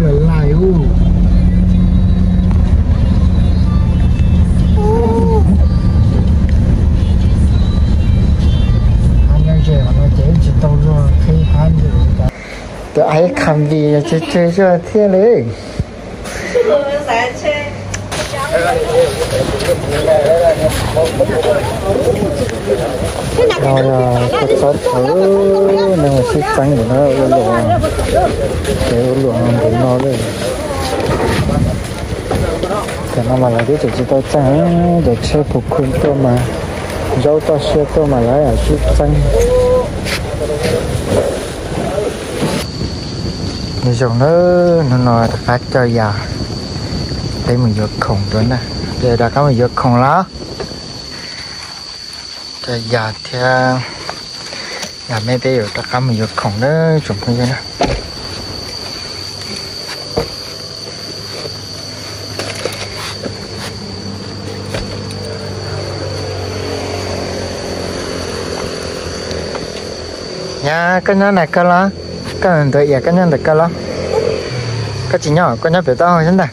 Lawm lais ub. Nyob ze no ces tsis tau luag qhib hab ntawd. Tus ais kham vim tseg tseg zuaj thiab li. No yog koj txhob thaum neeg uas sib txeeb ntawm no ua luam, ces ua luam ntawm no lawm. Tam no mas lawv twb tseem tsis tau txeeb, cov tsheb puv khw tuaj mas, zaub toj siab tuaj mas lawv sib txeeb. Nyob zoo na, hnub no rov qab coj yas peb mus yuav khoom dua na. Peb rov qab mus yuav khoom los coj yas thiab yas me peb yuav rov qab mus yuav khoom na tsoom phooj ywg na. Yog koj nyob ntawm koj los? Koj ntuas ias koj nyob ntawm koj los? Koj tsis nyob, koj nyob pem taub hau xwb ntag.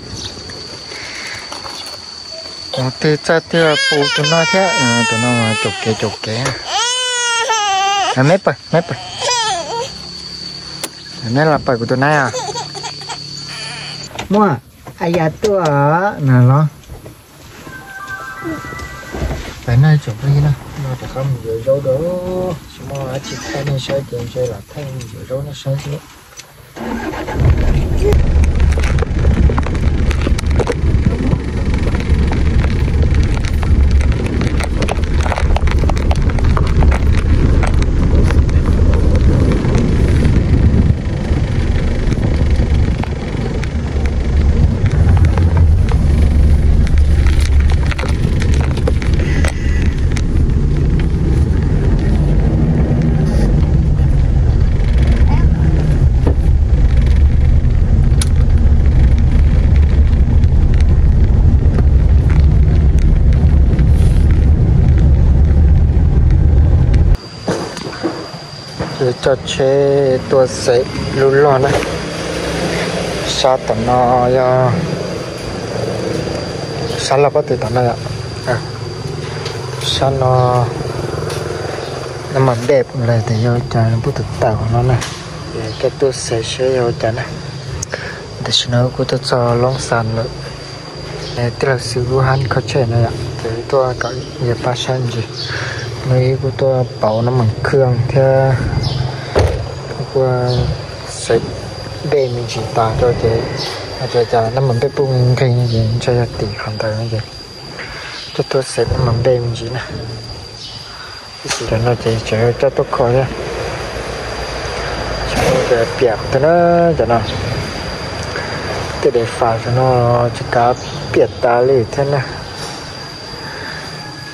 Mus twg txawj twg pus tus no thiab, tus no caum kev caum kev. Neb pawg, neb pawg. Neb los pawg kuv tus nab os. Muaj, a yas tuaj na los. Peb no tsoom phooj ywg na, no rov qab mus yuav zaub dua, tsis muaj dab tsi thaij nej saib ces ntshe lam thaij mus yuav zaub nej saib xwb. Coj tsheb tuaj xev lub log na. Sab tom no yog sab log pob tw tom no yom. Sab no nab mas npej lawm tes yog ua cas puab tus tawm no na. Coj tuaj xev seb yog ua cas na. Tam sim no kuv tuaj txog Loob Xas lawm. Tij laug Xwm Vub hab kho tsheb no yom, ces tuaj kom yawg pab saib ntsis. Hnub ib kuj tuaj pauv nab mas khwj thiab kuj xev npej me ntsis tas rau ces, ua cas nab mas npej puj nqig ces ntshe yog tim qhov ntawd no ces tuaj tuaj xev nab mas npej me ntsis na. Tab sis cov no ces tseem coj tuaj kho thiab. Tsis muaj cov piam qhov twg na, cov no tej dev fas cov no tsis kav piam tas li thiab na.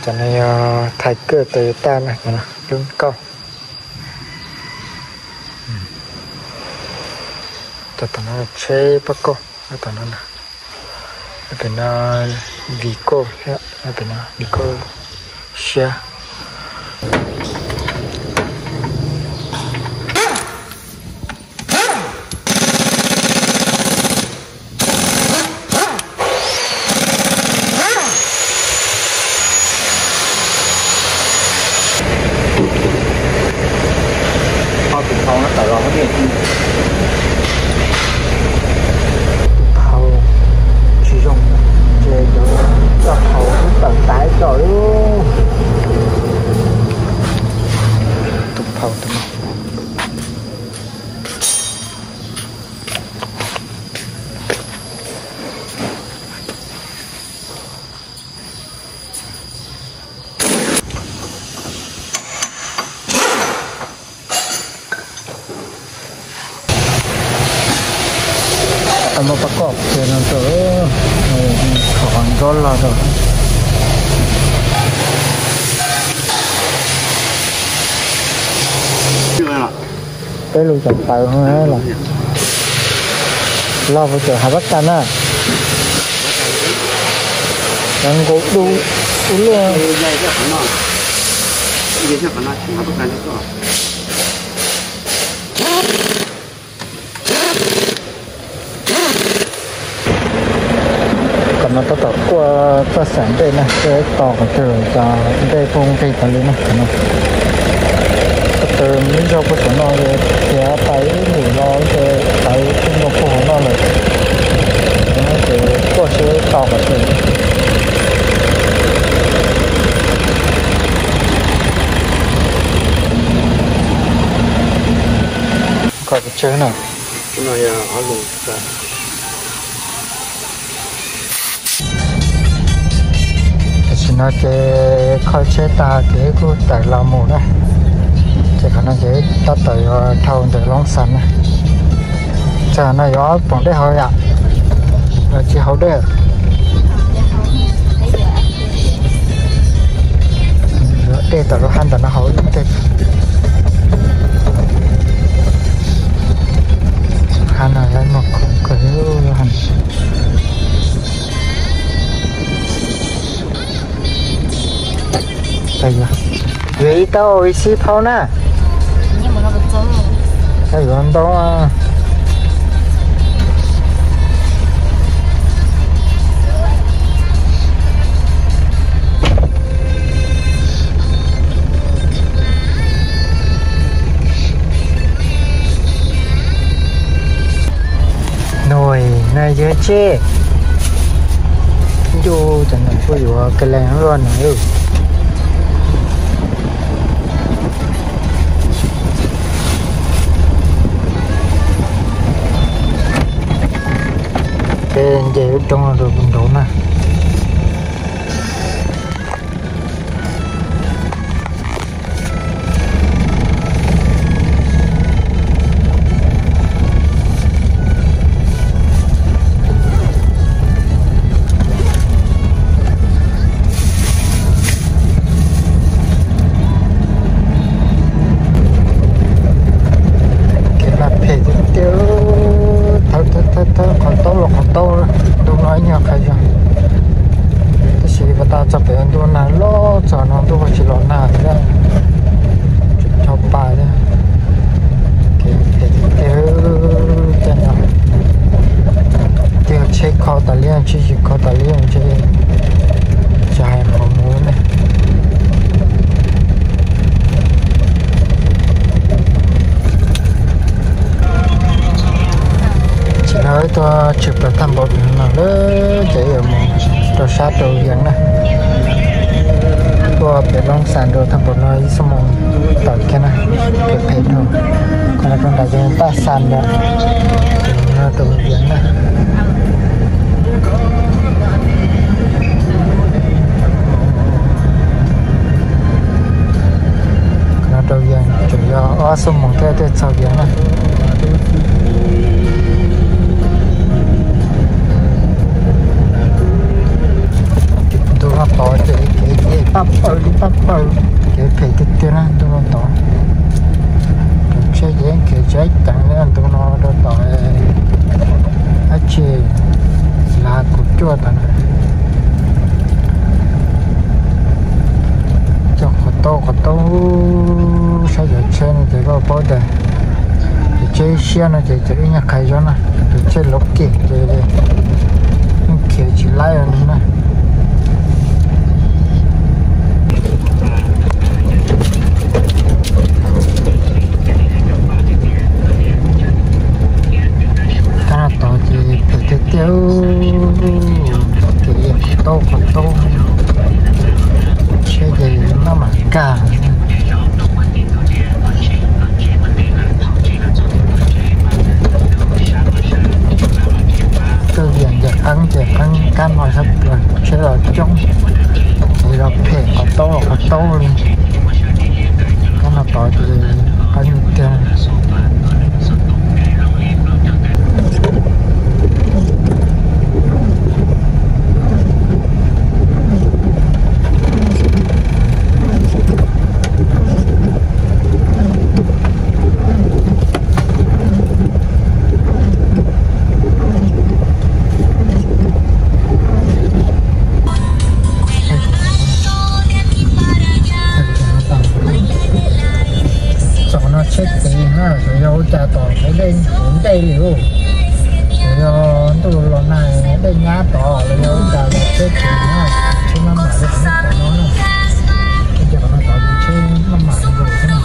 Cov no yog Thaib Kawj Toyota na, cov no lub nkauj. Cov tom no tsheb pab kauj, tom no, pem no Vigo thiab, pem no Vigo siab. Tus phau no tawm los, tus phau tsis zoo, ces cov txoj phau twb tawm tas ib co lawm. Tus phau tus no. Tau muaj pab koj kiag no rau, qhov nrob loj rau. Peb lug cov tawv los loj puas cawm hav pab kas na. Cov nkaus du ua luaj. No tab tom kuaj txoj xaim nplej na, kuaj to qhov twg los cov nplej kuj nqig tas li na no. Ko taw ib zaug puag saum no, tiav pais ib lwm los ces pais tib nkaus puag hauv no lawm. Ces kuaj seb to qhov twg. Kho pes tsawg na? Tam sim no ces kho tsheb tag ces kuj tawm los mus na. Ces qhov no ces tab tom yuav dhau ntawm Loob Xas na. Txog no yuav ob poom dej haus yom, los tsis haus dej. Yuav dej tom lub hav ntawm no haus ib teg. Hav no lawv muag khoom kawg li. Yuav ib tauj ib xib phaub na. Tau yuav ntau. Nws na yog tseb ncuj, cov nws kuj yuav ka lees luaj nws. Ces nce lub roob rau nraud na. Kev mas phem tiag tiag. Thawb thawb thawb qhov taub los qhov taub, ntu no ib nyuag qhov zog. Tab sis pas tas txog pem ntu nag loj txog no ntuj tsis los nag thiab, tseem cho pa thiab. Kev phem tiag tiag. Caj no tiag, tsheb kho tas li, tsheb tsis kho tas li, tsis hais qhov mus ne. Tsis no ib tug tshwm plaws thaj npaum no lawm ces yuav mus rau sab rau Vias na. Tuaj pem Loob Xas rau thaj npaum no ib xuab moos tawm kiag na, kev phem dhau. Qhov no rau nram ces Taj Xas lawm, no rau Vias na. Qhov no rau Vias tseem yog ob xuab moos thiaj txog Vias na. Ntu no tod ces kev phem paj paws li paj paws, kev phem tiag tiag na ntu no tod. Tus tsheb ces kev tsis ceev li ntu no rau tom dab tsi, Lav Kaum Cuaj tom na. Cog qhov taub qhov taub saib cov tsheb no ces koj paub tias cov tsheb siab no ces cov ib nyuag qhais zog na, tus tsheb lov kem ces yeej khiav tsis laib no na. Tab no tod ces phem tiag tiag, kev qhov taub qhov taub, tsheb ces maj mam kag. Kawg Vias ncaim qeeb ces qeeb kab no sab plaws tsheb los coob, ces los phem qhov taub los qhov taub li. Kab no tod ces qeeb tiag. Txog no tsheb txiv na, xyov yog ua cas tom hauv dej ntej li, xyov yog Tus los nag dej nyab tod los yog ua cas los tsheb tseem tsheb maj mam li qhov no tod no na. Ces qhov no tod ces tsheb maj mam li nkaus xwb na.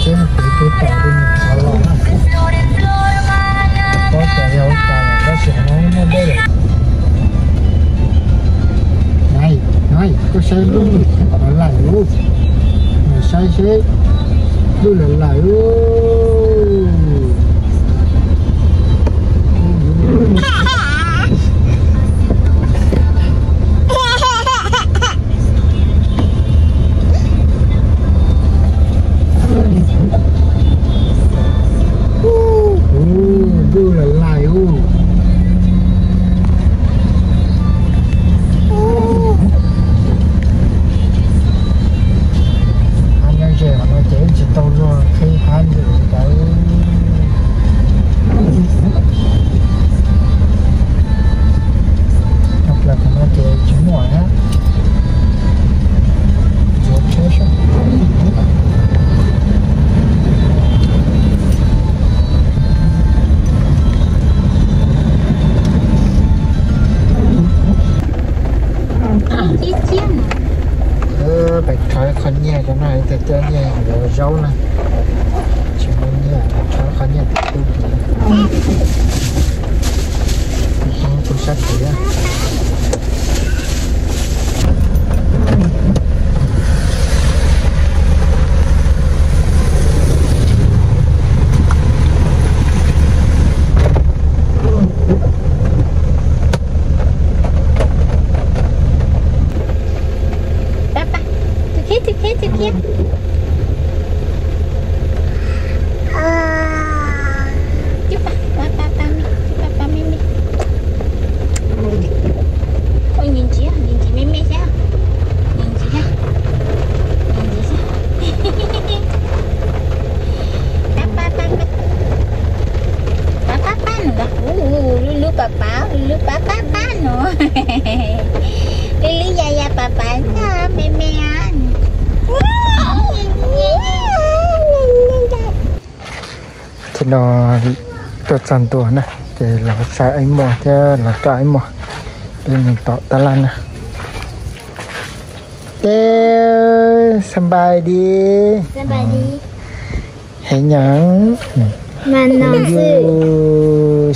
Tsheb no kuv tus tom tus niam qhov los na. Pob cas yog ua cas lawm tab sis qhov no muaj dej lawm. Nai, nai, koj saib lub lawm lawm, saib seb lub lawm lawm. Ntuj lawm lawm. Hab nyob ze qhov no ces tsis tau luag qhib hab ntws li cas. Nyob plaws qhov no ces tsis muaj hab. Peb rho qhov nyiaj rau no, tej cov nyiaj yuav zaub na. Tsis muaj nyiaj, rho qhov nyiaj tim tub. Tus sab tid. Pab, pab, tus khiab, tus khiab, tus khiab. Cub pab, pab, pab, pab me, cub pab, pab me me. Ua ntsis ntsis, ntsis ntsis me me xwb. Ntsis ntsis, ntsis ntsis xwb. Pab, pab, pab, pab. Pab, pab, pab no los kuv, lub lub pab pab, lub lub pab pab pab no. Lub lub ya ya pab pab ntag me me. Thaum no tuaj txog ntua na, ces los saib Aib Muas thiab los coj Aib Muas peb mus tom tab laj na. Ces sab npais di. Heev nyob.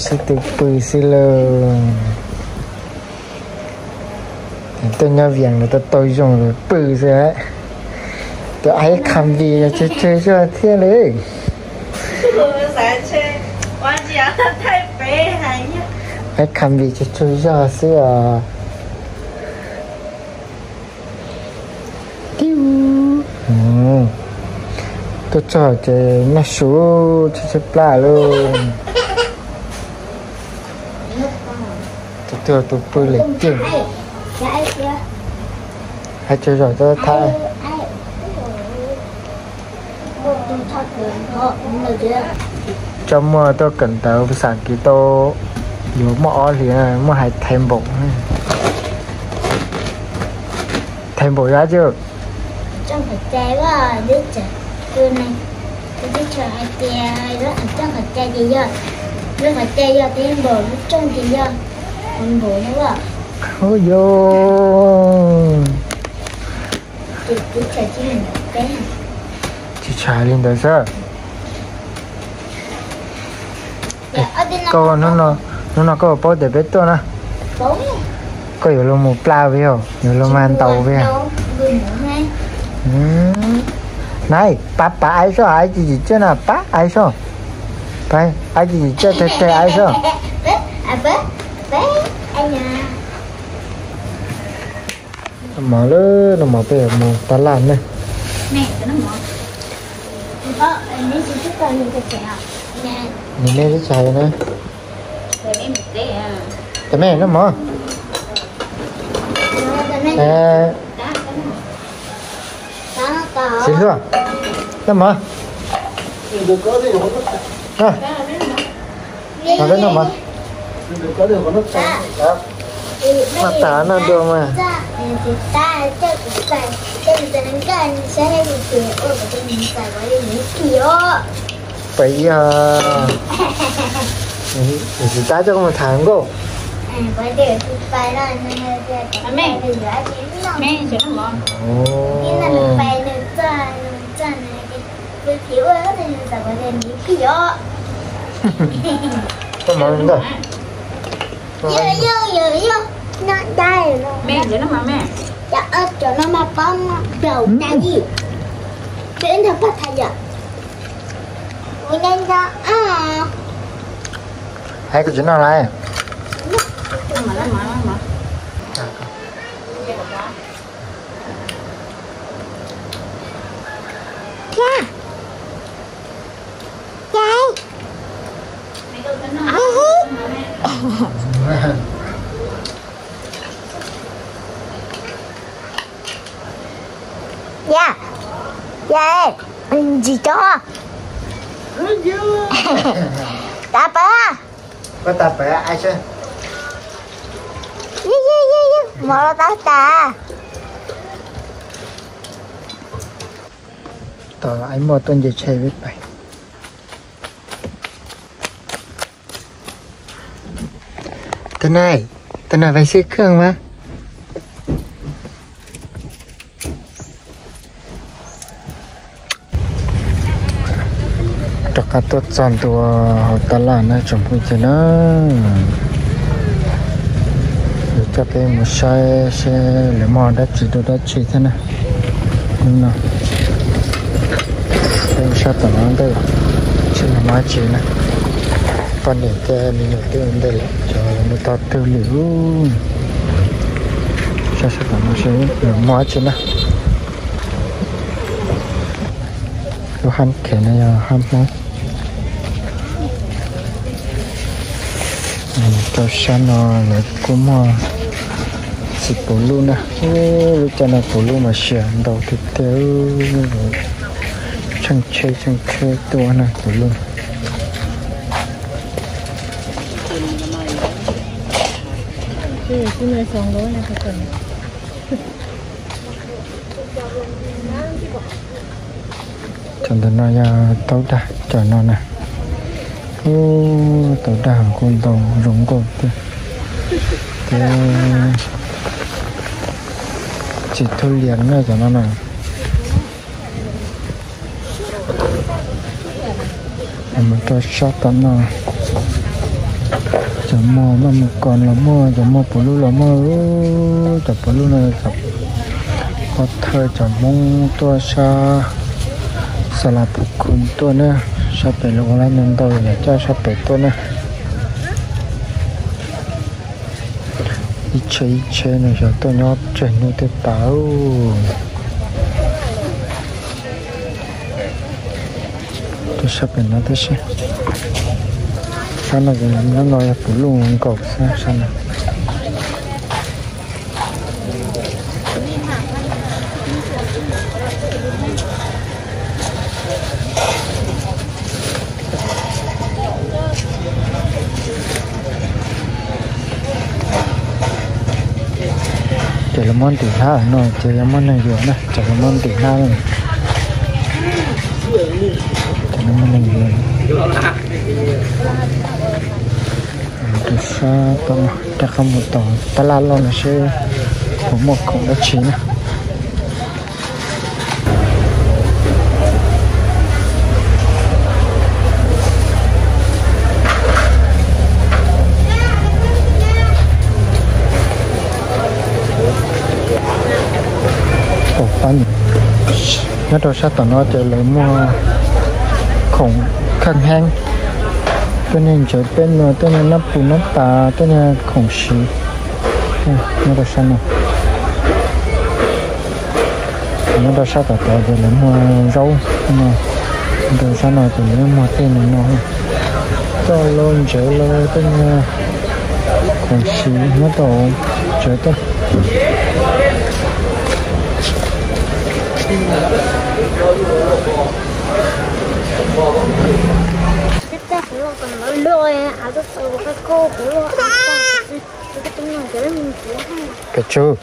Sib tw pw xwb lauj. Tuaj nyob Vias los tuaj tau zoo los pw xwb. Tus Aib Kham Vij tsawg tsawg zog thiab li. Aib Kham Vij tsawg tsawg zog xwb os. Tuaj txog ces noj su tshaib tshaib plab lauj. Tus twg tus pw lem tiag. Hais tsaug zog rau thab. Tso muaj tuaj kawm ntawv xas kis tau, yuav muaj ob hlis muaj hais table. Table yog dab tsi? Hu yog. Tsis tshais li ntawd xwb. Koj hnub no koj paub tias peb tuaj na, koj yuav luag mus plab peb os, yuav luag mag ntaus peb os. Nai, pab pab Aib sob, Aib tsis tsim txiaj na, pab Aib sob. Aib tsis tsim txiaj, teg teg Aib sob. Noj mov lawm, noj mov peb yuav mus tab laj na. Nws neb twb tsis hais na. Tab me noj mov. Txiv hluas, noj mov. Noj mov, peb noj mov. Noj tas noj dua mas. Pais ib os. Tsis tab coj koj mus tham nkauj. Koj mov nkauj. Hais kuv tsis noj lawm. Ya, ya, ntsis cov. Tas pawv. Koj tas pawv ai seb. Mov los tas tas. Tos ai muaj tuaj nce tsheb peb pais. Tus no, tus no vaj xib khwj mas. Rov qab tuaj txog ntua hauv tab laj na tsoom phooj ywg na. Yuav coj peb mus saib seb lawv muag dab tsi rau dab tsi thiab na. Hnub no peb mus saib tom no ntej, seb lawv muag dab tsi na. Poj niam thiab me nyuam twb ua ntej lawm, cov lawv mus tog twg lawm. Saib saib tom no seb lawv muag dab tsi na. Lub hab khev no yog hab Hmoob. Rau sab no lawv kuj muag txiv puv lub na. Lub caij no puv lub mas siav ntau tiag tiag. Tsheej tsheb tsheej tsheb tuaj na puv lub. Cov ntawm no yog taub dag cov no na. Taub dag kuj ntau zoo nkauj tiag. Txiv thub lias na cov no na. Mus rau sab tom no, cov muag maj mus kos los muaj, cov muag puv lub los muaj. Cov puv lub no cov pov thawj cov Hmoob tuaj sab Xa Las Phuv Khu tuaj na, sab pem lawv ua lab ntau ntau lawv coj sab pem tuaj na. Ib tsheb ib tsheb no xyov tuaj nyob tsawg hnub twg tas. Tuaj sab pem no tib si. Sab no ces nyob no yog puv luj nkaus xwb sab no. Ces lawv muab ntim hlab no ces yuav muaj neeg yuav na, ces lawv muab ntim hlab no. Ces lawv muab neeg yuav. Tus sab tom no rov qab mus tom tab laj loj no seb puas muaj khoom dab tsi na. Nyob rau sab tom no ces lawv muag khoom kheej heev, tej niag ntsawv peb no, tej niag nab pus nab tas, tej niag khoom siv. Nyob rau sab no, nyob rau sab tom tod ces lawv muag zaub no, rau sab no ces lawv muag tej no no, coj los ntsawv los tej niag khoom siv nyob rau ntsawv tej. Pes tsawg?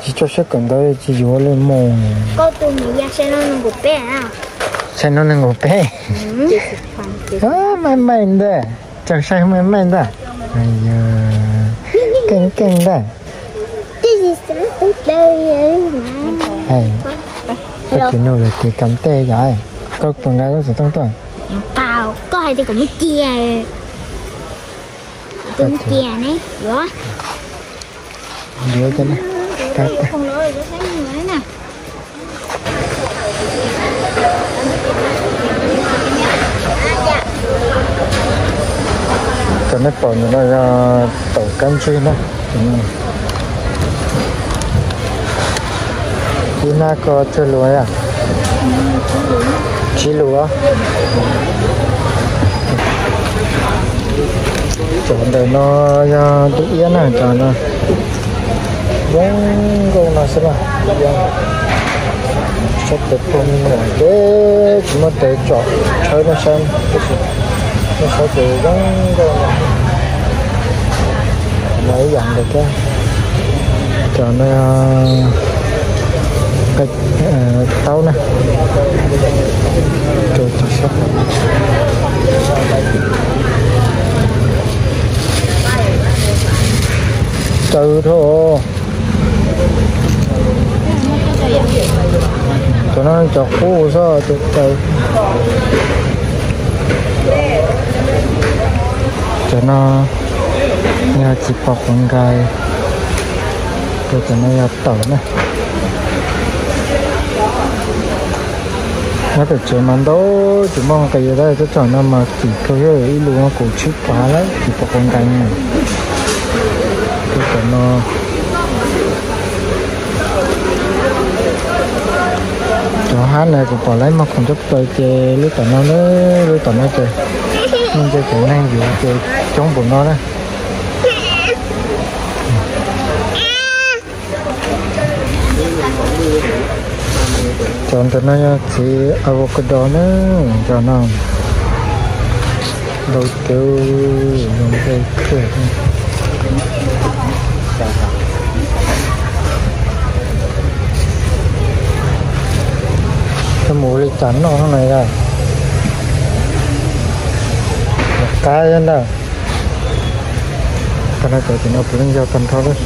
Tsis tso siab kawm ntawv tsis yuav li mus. Koj tus niam ya se no nkaum peb a. Saib no nees nkaum peb. Maij maij ntag, tsaws saib maij maij ntag. Keej keej ntag. Koj tsis nug lawm ces kam tej yom, koj puas nqa lub xov tooj tuaj? Koj hais tias kom muab cia, cia ne. Cov nej pom ntawm no yog taum kab ntswg na. Ib hnab ko tsawg lus? Tsib lus. Cov ntawm no yog dub iab na, cov no zoo nkauj no xwb na. Sab tes pog me nyuam ces tsis muaj tes tsom tshawb nej saib, tab sis nej saib ces zoo nkauj no. No ib yam ntawd thiab. Cov no taub na. Tsaws dhau. Cov no cov qub xwb, cov tsaws. Cov no yog txiv pos quav nkais, cov no yog tawm na. Nyob tom tsev mas ntau, tsis muaj nqis tab, tsob tsam no mas kim kawg, ib lus no kaum tsib phav lawm, txiv pos quav nkais. Cov no, cov hab no kuv pom lawv muag khoom coj plaws ces lub tom no, lub tom no ces muaj ntau cov neeg yuav ces coob npaum no na. Cov ntawm no yog txiv avocado na, cov no ntau kawg, zoo nkauj kawg. Koj mus ua li cas noj no na? Qab ntag. Qhov no cov tim no puav leej yog tag nrho lawm.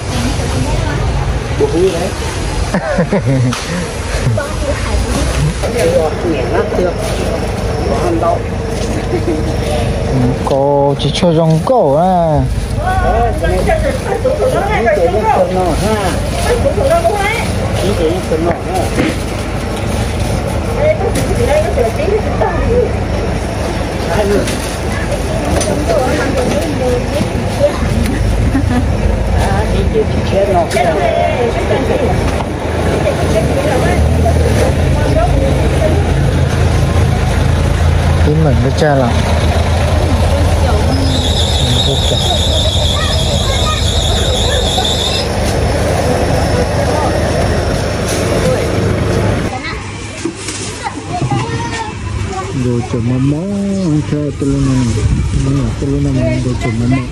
Kaus tsis tshua zoo nkauj na. Ib meem lub tsag los. Nkaus cov mos mos, thiab tej lub no, tej lub no mas nkaus cov mos mos.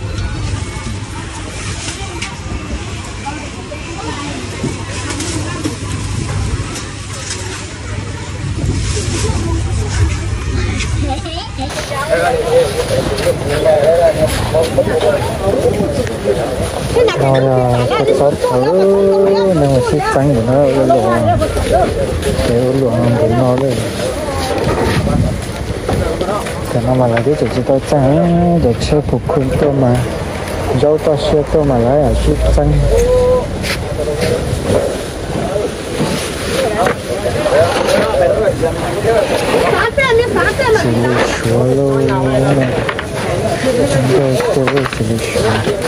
No yog kua txob tawv, neeg sib txeeb ntawm no ua luam, ces ua luam ntawm no lawm. Cov no mas lawv twb tseem tsis tau txeeb, cov tsheb puv khw tuaj mas, zaub toj siab tuaj mas lawv sib txeeb. Xws li suav lauj, nkauj kawg xws li suav. Xws li suav.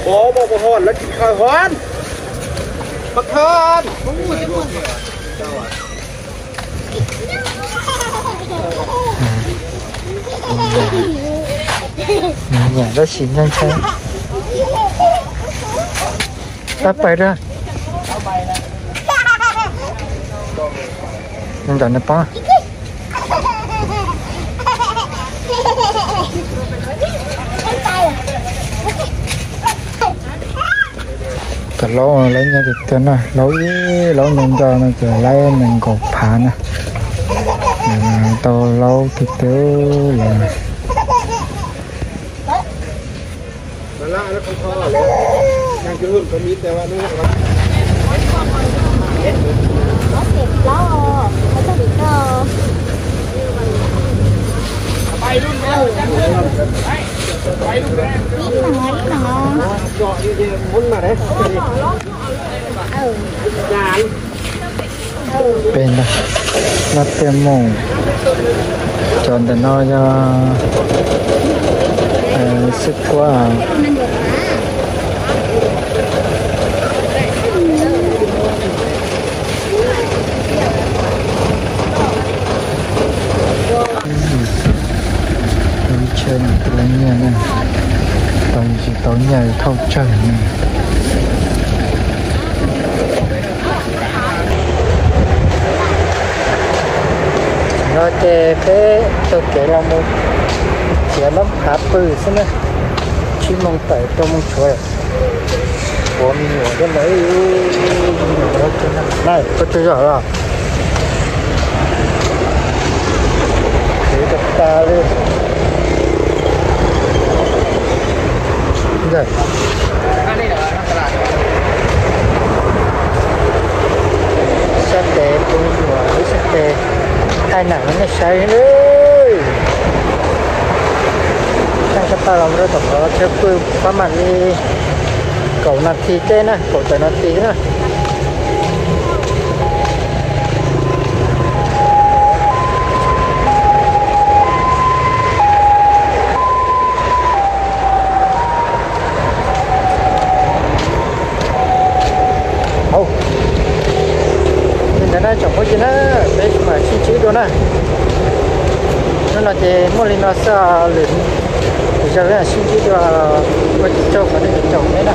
Pov pov pov hon lawv tsis khaws hon. Pov hon. Nyiam tab sis ntshai ntshai. Tab pais rau ntawm nws poob. Cov laub lawv nyob tiag tiag na, laub ib laub nco nco no ces laib nees nkaum phav na. Tau laub tiag tiag lawm. Peb ntag, no tiag mus. Cov ntawm no yog xib puab. Lub tsheb no twb lawv nyiaj na, tau tsis tau nyiaj thauj tsawg ne. No ces peb taug kev los mus txiav lub hav pw xwb na. Tsib moos tawm rau moos tshuav. Ua me nyuam thiab lawm, me nyuam lawv na, koj tsaug zog los. Kev tas tas li. Sab tes pw nyuam, lub sab tes thaij nam rau nej saib. Saib sab paj los rau tom qhov chaw pw pab mam li kaum nas this teb na, kaum tawm nas this na. Hauv li ntawd na tsoom phooj ywg na, peb mam sib ntsib dua na. Hnub no ces muaj li no xwb, lwm zaus peb mam sib ntsib dua. Ua tsaug qhov nej caum peb na.